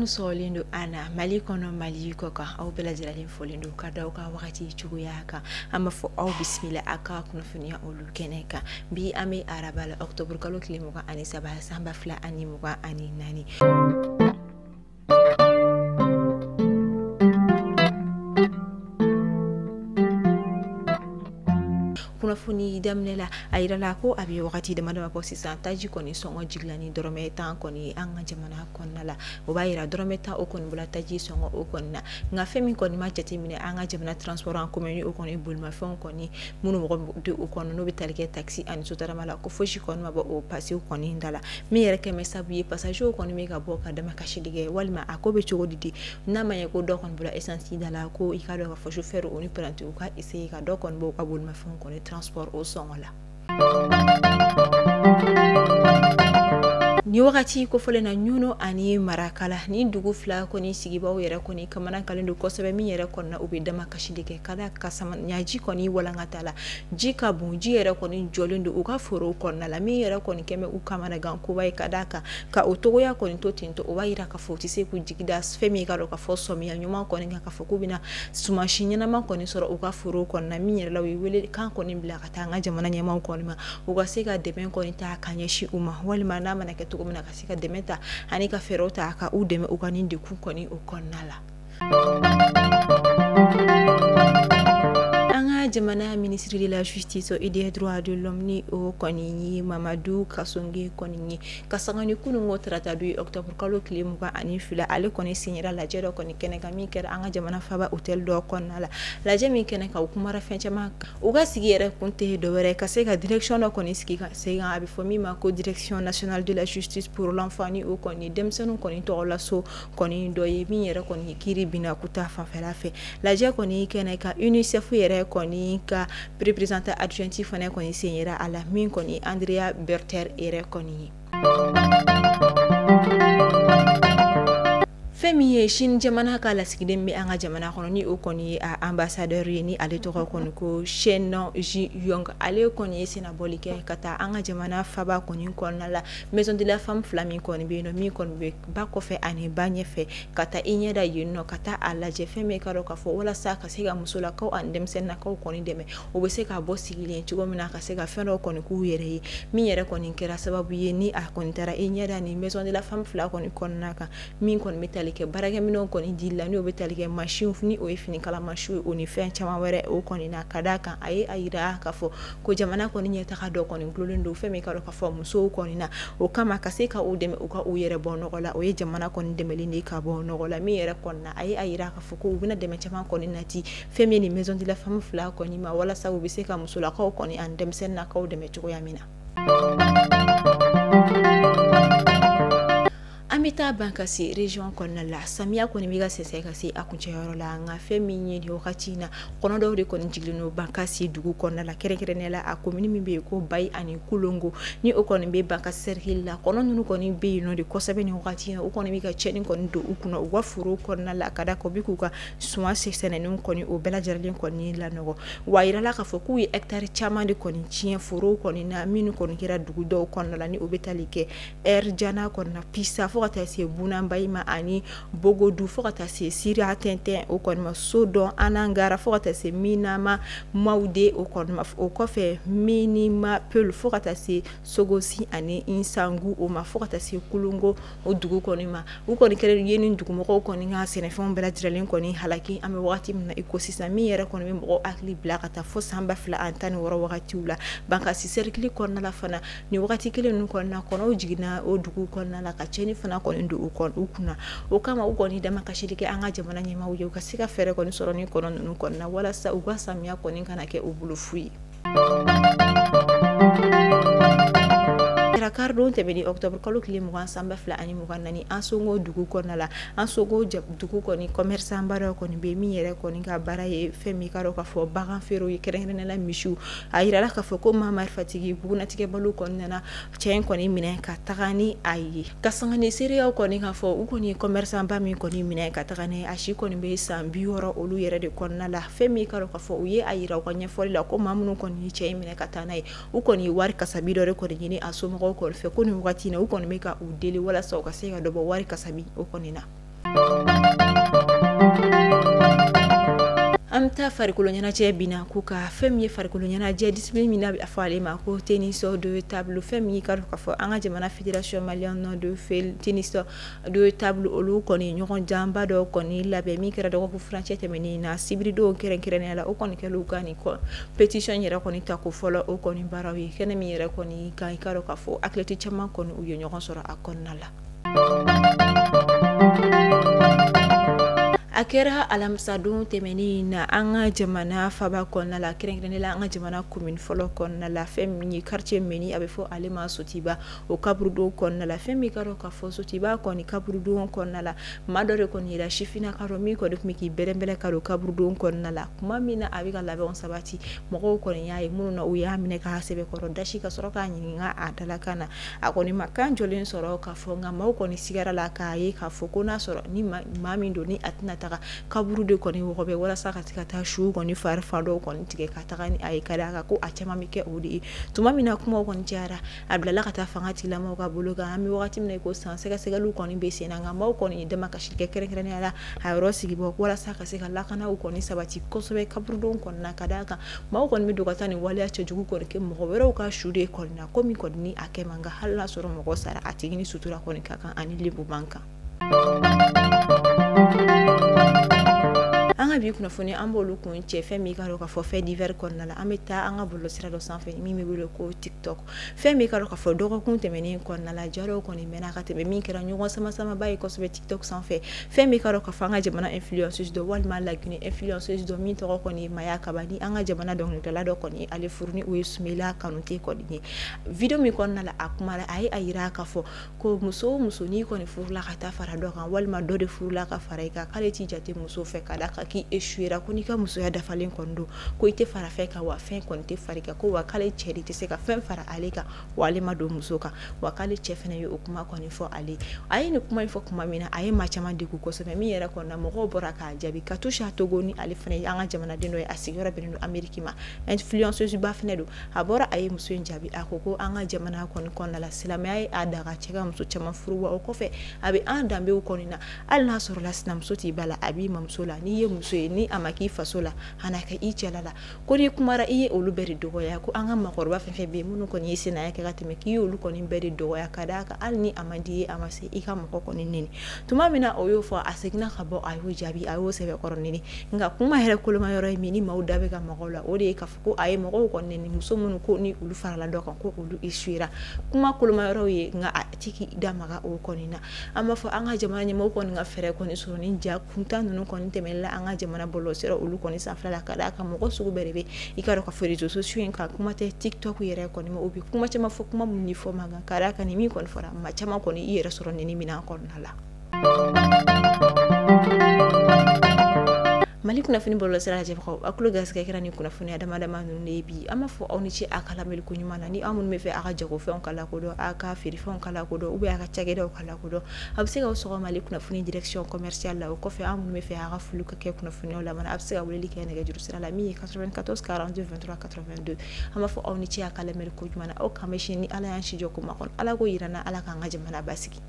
Minnu sɔrɔlen don an na Mali kɔnɔ, Mali kɔ kan, aw bɛɛ lajɛlen fɔlen don ka da aw ka wagati cogoya kan. An b'a fɔ aw bisimila aw ka kunnafoniya olu kɛnɛ kan. Bi an bɛ araba la, octobre kalo tile 23 san 2024. Kunnafoni daminɛ la, a yirala ko a bɛ wagati dama dama bɔ sisan, taji kɔni sɔngɔ jiginna ni dɔrɔmɛ 10 kɔni an ka jamana kɔnɔna la. O b'a yira dɔrɔmɛ 10 o kɔni bɔra taji sɔngɔ o kɔni na. Nka fɛn min kɔni ma jateminɛ an ka jamana transport en commun, o kɔni bolimafɛnw kɔni minnu mɔgɔ de o kɔnɔ n'o bɛ tali kɛ taxi ani sotarama la, ko fosi kɔni ma bɔ o pasiw kɔni da la. Min yɛrɛ kɛmɛ sabu ye, passager kɔni bɛ ka bɔ ka damakasili kɛ, walima a ko bɛ cogo di di n'a ma ɲɛ ko dɔ kɔni bɔra essence da la, ko i k'a dɔn k'a fɔ chauffeur o ni apprenti u ka essayer ka dɔ kɔni bɔ u ka bolimafɛnw kɔni transport o sɔngɔ la. Ni wagati kofɔlen na, Ɲɔnɔ ani Marakala ni dugu fila kɔni sigibaw yɛrɛ kɔni kamana kalen don kosɛbɛ. Min yɛrɛ kɔnɔna u bɛ damakasili kɛ ka da ka ɲaji kɔni walankata la, ji ka bon, ji yɛrɛ kɔni jɔlen don u ka forow kɔnɔna la. Min yɛrɛ kɔni kɛmɛ u kamana gan koba ye ka da kan ka o togoya kɔni to ten tɔ, o b'a yira k'a fɔ u tɛ se k'u jigi da fɛn min ka dɔn k'a fɔ sɔmiya ɲuman kɔni kan, k'a fɔ k'u bɛna sumansi ɲɛnama kɔni sɔrɔ u ka forow kɔnɔna. Min yɛrɛ la, u ye wele kan kɔni bila ka taa an ka jamana ɲɛmaaw kɔni ma, u ka se ka dɛmɛ kɔni ta ka ɲɛsin u ma, walima n'a mana kɛ cogo min na ka se ka dɛmɛ ta ani ka fɛɛrɛw ta ka u dɛmɛ u ka nin degun kɔni o kɔnɔna la. An ka jamana ministre de la justice et des droits de l'homme, ni o kɔni ye Mamadu Kasonge kɔni ye, ka sanga ni kununko tarata don ye, octobre kalo tile 22, ale kɔni signera lajɛ dɔ kɔni kɛnɛ kan min kɛra an ka jamana faba hôtel dɔ kɔnɔna la. Lajɛ min kɛnɛ kan, u kumara fɛn caman kan. U ka sigi yɛrɛ kun tɛ dɔwɛrɛ ka se ka direction dɔ kɔni sigi ka sen kan, a bɛ fɔ min ma ko direction nationale de la justice pour l'enfant, ni o kɔni denmisɛnninw kɔni tɔgɔla so kɔni dɔ ye, min yɛrɛ kɔni kiiri binna kuta fanfɛla fɛ. Lajɛ kɔni kɛnɛ kan, UNICEF yɛrɛ kɔni ka représentant adjoint fana kɔni sen yera a la, min kɔni Andrea Berter yɛrɛ kɔni ye. Fɛn min ye Chine jamana ka lasigiden bɛ an ka jamana kɔnɔ, ni o kɔni ye a ambassadeur ye, ni ale tɔgɔ kɔni ko Chen Ji-yong, ale kɔni ye sennabɔli kɛ ka taa an ka jamana faba kɔni kɔnɔna la, maison de la femme fila min kɔni bɛ yen nɔ, min kɔni bɛ ba kɔfɛ ani ba ɲɛfɛ, ka taa i ɲɛ da yen nɔ, ka taa a lajɛ fɛn min ka dɔn k'a fɔ walasa ka se ka musolakaw ani denmisɛnninnakaw kɔni dɛmɛ, u bɛ se ka bɔ sigilen cogo min na, ka se ka fɛn dɔw kɔni k'u yɛrɛ ye. Min yɛrɛ kɔni kɛra sababu ye ni a kɔni taara i ɲɛ da nin maison de la femme fila kɔni kɔnɔna kan, min kɔni bɛ tali kɛ baarakɛminɛnw kɔni dili la, n'o bɛ tali kɛ mansinw, ni o ye finikala mansinw ye, o ni fɛn caman wɛrɛ o kɔni na. Ka d'a kan a ye a yira k'a fɔ ko jamana kɔni ɲɛtaga dɔ kɔni gulonnen don fɛn min ka dɔn k'a fɔ musow kɔni na, o kama ka se ka u dɛmɛ u ka u yɛrɛ bɔ nɔgɔ la, o ye jamana kɔni dɛmɛli de ye ka bɔ nɔgɔ la. Min yɛrɛ kɔni na, a ye a yira k'a fɔ ko u bɛna dɛmɛ caman kɔni nati fɛn min ni maison de la femme fila kɔni ma, walasa u bɛ se ka musolakaw kɔni ani denmisɛnninnakaw dɛmɛ cogoya min na. An bɛ taa Bankasi région kɔnɔna la. Samiya kɔni bɛ ka sɛnsɛn ka se a kuncɛyɔrɔ la, nka fɛn min ye nin wagati in na, kɔnɔ dɔw de kɔni jigilen don Bankasi dugu kɔnɔna la, kɛrɛnkɛrɛnnenya la a commune min bɛ yen ko Bayi ani Kolongo, ni o kɔni bɛ Bankasi cercle la. Kɔnɔ ninnu kɔni bɛ yen nɔ de kosɛbɛ nin wagati in na, u kɔni bɛ ka tiɲɛni kɔni don u kunna u ka foro kɔnɔna la, ka da kan u bɛ k'u ka suman sɛnɛnenw kɔni o bɛɛ lajɛlen kɔni lanɔgɔ. Wa a yirala k'a fɔ k'u ye hectare caman de kɔni tiɲɛ forow kɔni na, minnu kɔni kɛra dugu dɔw kɔnɔna la, ni o bɛ tali kɛ Ɛrjana kɔnɔna Pisa fo ka taa se Bunanbayi ma ani Bogodu, fo ka taa se Sira Tɛntɛn o kɔni ma, Sodɔn Anangara fo ka taa se Minama Mawude o kɔni ma, o kɔfɛ Minima Peul fo ka taa se Sogosi ani Insangu o ma, fo ka taa se Kolongo o dugu kɔni ma. U kɔni kɛlen ye ni dugumɔgɔw kɔni ka sɛnɛfɛnw bɛɛ lajɛlen kɔni halaki. An bɛ wagati min na i ko sisan, min yɛrɛ kɔni bɛ mɔgɔw hakili bila ka taa fo san 2016 wagatiw la Bankasi cercle kɔnɔna la fana. Nin wagati kelen ninnu kɔnɔna, kɔnɔw jiginna o dugu kɔnɔna la ka tiɲɛni fana kɔni don u kunna. O kama u kɔni damakasili kɛ an ka jamana ɲɛmaaw ye, u ka se ka fɛɛrɛ kɔni sɔrɔ ni kɔnɔ ninnu kɔnɔna, walasa u ka samiya kɔni kana kɛ u bolo fu ye. Karidon tɛmɛnen octobre kalo tile 20 san 2024, Ansongo dugu kɔnɔna la, Ansongo dugu kɔni commerçant ba dɔ kɔni bɛ min yɛrɛ kɔni ka baara ye fɛn min ka dɔn k'a fɔ bagan feerew ye, kɛrɛnkɛrɛnnenya la misiw. A yirala k'a fɔ ko maa marifatigi bugunnatigɛbaliw kɔni nana cɛ in kɔni minɛ ka taga ni a ye. Ka sanga ni seereyaw kɔni k'a fɔ u kɔni ye commerçant ba min kɔni minɛ ka taga ni a si kɔni bɛ san 60 olu yɛrɛ de kɔnɔna la. Fɛn min ka dɔn k'a fɔ u ye a yira u ka ɲɛfɔli la ko maa minnu kɔni ye cɛ in minɛ ka taa n'a ye, u kɔni ye wari kasabi dɔ de kɔni ɲini a somɔgɔw kɔni fɛ, ko nin wagati in na u kɔni bɛ ka u deli walasa u ka se ka dɔ bɔ wari kasabi o kɔni na. An bɛ taa farikolo ɲɛnajɛ bina ko ka fɛn min ye farikolo ɲɛnajɛ discipline min n'a bɛ fɔ ale ma ko tennis de table, fɛn min ka k'a fɔ an ka jamana fédération malienne de tennis de table olu kɔni ɲɔgɔn janba dɔ kɔni labɛn min kɛra dɔgɔkun furancɛ tɛmɛnen na sibiridon kɛrɛnkɛrɛnnenya la. O kɔni kɛlen u ka nin compétition yɛrɛ kɔni ta ko fɔlɔ o kɔni baaraw ye kɛnɛ min yɛrɛ kɔni kan i ka dɔn k'a fɔ athlète caman kɔni u ye ɲɔgɔn sɔrɔ a kɔnɔna la. A kɛra alamisadon tɛmɛnen na an ka jamana faba kɔnɔna la, kɛrɛnkɛrɛnnenya la an ka jamana commune fɔlɔ kɔnɔna la, fɛn min ye quartier min a bɛ fɔ ale ma Sotiba o kaburudon kɔnɔna la. Fɛn min ka dɔn k'a fɔ Sotiba kɔni kaburudon kɔnɔna la, maa dɔ de kɔni yera sifinnaka dɔ min kɔni tun bɛ k'i bɛrɛnbɛrɛn ka don kaburudon kɔnɔna la. Tuma min na a bɛ ka labɛnw sabati, mɔgɔw kɔni y'a ye minnu na u y'a minɛ k'a sɛbɛkɔrɔ dasi ka sɔrɔ k'a ɲininka a dalakan na. A kɔni ma kan jɔlen sɔrɔ k'a fɔ, nka maaw kɔni sigara la k'a ye k'a fɔ ko n'a sɔrɔ ni maa min don ni a tɛna taga kaburu de kɔni wɔgɔbɛ walasa ka se ka taa su kɔni fari fan dɔw kɔni tigɛ ka taga ni a ye, ka d'a kan ko a caman bɛ kɛ o de ye. Tuma min na kumaw kɔni cayara, a bilala ka taa fanga tigilamɔgɔw ka bolo kan. An bɛ wagati min na i ko sisan, sɛgɛsɛgɛliw kɔni bɛ sen na, nka maaw kɔni ye damakasi kɛ kɛrɛnkɛrɛnnenya la a yɔrɔ sigibɔ walasa ka se ka lakanaw kɔni sabati kosɛbɛ kaburudon kɔni na, ka d'a kan maaw kɔni bɛ don ka taa nin waleya cɛjugu kɔni kɛ mɔgɔ wɛrɛw ka su de kɔni na, ko min kɔni ni a kɛ man kan, hali n'a sɔrɔ mɔgɔ sara a tigi ni sutura kɔni ka kan ani lebu man kan. An ka bi kunnafoni an b'olu kun cɛ fɛn min ka dɔn k'a fɔ fait divers kɔnɔna la. An bɛ taa an ka bɔlɔlɔsira dɔ sanfɛ min bɛ wele ko TikTok. Fɛn min ka dɔn k'a fɔ dɔgɔkun tɛmɛnen kɔnɔna la, ja dɔw kɔni mɛnna ka tɛmɛ min kɛra ɲɔgɔn sama samaba ye kosɛbɛ TikTok sanfɛ. Fɛn min ka dɔn k'a fɔ an ka jamana influenceuse dɔ walima Laginɛ influenceuse dɔ min tɔgɔ kɔni ye Maya Kaba ni an ka jamana dɔnkilidala dɔ kɔni ye ale furu ni o ye Sumela Kanute kɔni ye. Vidéo min kɔnɔna la a kumara, a ye a yira k'a fɔ ko muso o muso n'i kɔni furula ka taa fara dɔ kan walima dɔ de furula ka fara i kan, k'ale t'i jate muso fɛ, ka d'a kan k'i échouera, ko n'i ka musoya dafalen kɔni don ko i tɛ fara fɛn kan, wa fɛn kɔni tɛ fara i kan, ko wa k'ale cɛ de tɛ se ka fɛn fara ale kan, wa ale ma don muso kan, wa k'ale cɛ fɛnɛ ye o kuma kɔni fɔ ale. A ye nin kuma in fɔ tuma min na, a ye maa caman degun kosɛbɛ. Min yɛrɛ kɔni na, mɔgɔw bɔra k'a jaabi Katusha Togo ni ale fɛnɛ ye an ka jamanaden dɔ ye, a sigiyɔrɔ bɛnnen don Amérique ma, influenceuse ba fɛnɛ don. A bɔra a ye muso in jaabi, a ko ko an ka jamana kɔni kɔnɔna la, silamɛya ye a daga cɛ ka muso caman furu, wa o kɔfɛ a bɛ an danbew kɔni na, hali n'a sɔrɔla sinamuso t'i ba la, a b'i mamuso la, n'i ye muso ye ni a ma k'i faso la, a na kɛ i cɛla la, ko n'i kumara i ye olu bɛɛ de dɔgɔya, ko an ka maakɔrɔba fɛn fɛn bɛ yen minnu kɔni ye sinaya kɛ ka tɛmɛ, k'i y'olu kɔni bɛɛ de dɔgɔya, ka d'a kan hali ni a man di i ye, a ma se i ka mɔgɔ kɔni neni. Tuma min na o y'o fɔ, a seginna ka bɔ a y'o jaabi, a y'o sɛbɛkɔrɔ neni. Nka kuma yɛrɛ koloma yɔrɔ ye min ni maaw da bɛ ka mɔgɔw la, o de ye k'a fɔ ko a ye mɔgɔw kɔni neni, muso minnu ko ni olu farala dɔ kan ko olu échouera. Kuma koloma yɔrɔw ye, nka a ti k'i da maga o kɔni na. An b'a fɔ an ka jamana ɲɛmɔgɔw kɔni ka fɛɛrɛ kɔni sɔrɔ ni ja kuntan ninnu kɔni tɛmɛli la an ka jamana bɔlɔlɔsira olu kɔni sanfɛla la, ka d'a kan mɔgɔ sugu bɛɛ de bɛ i ka dɔn k'a fɔ réseaux sociaux in kan, kuma tɛ TikTok yɛrɛ kɔni ma, u bɛ kuma caman fɔ, kuma min ni fɔ man kan, ka d'a kan ni min kɔni fɔra, maa caman kɔni i yɛrɛ sɔrɔ nin minɛn kɔnɔna la. Mali kunnafoni bɔlɔlɔsira lajɛbagaw, aw tulo garisɛgɛ kɛra ni kunnafoniya dama dama ninnu de ye bi. An b'a fɔ aw ni ce a ka lamɛnni ko ɲuman na. Ni aw minnu bɛ fɛ aw ka jagofɛnw ka lakodɔn, aw ka feerefɛnw ka lakodɔn, ou bien aw ka cakɛdaw ka lakodɔn, a bɛ se k'aw sɔgɔ Mali kunnafoni direction commerciale la. O kɔfɛ, aw minnu bɛ fɛ aw ka foli ka kɛ kunnafoniyaw laban, a bɛ se ka weleli kɛ nɛgɛjuru sira la min ye 94 42 23 82. An b'a fɔ aw ni ce a ka lamɛnni ko ɲuman na. Aw k'an bɛ sini ni Ala y'an si jɔ ko makɔnɔ. Ala k'o yira n na, Ala k'an ka jamana basigi.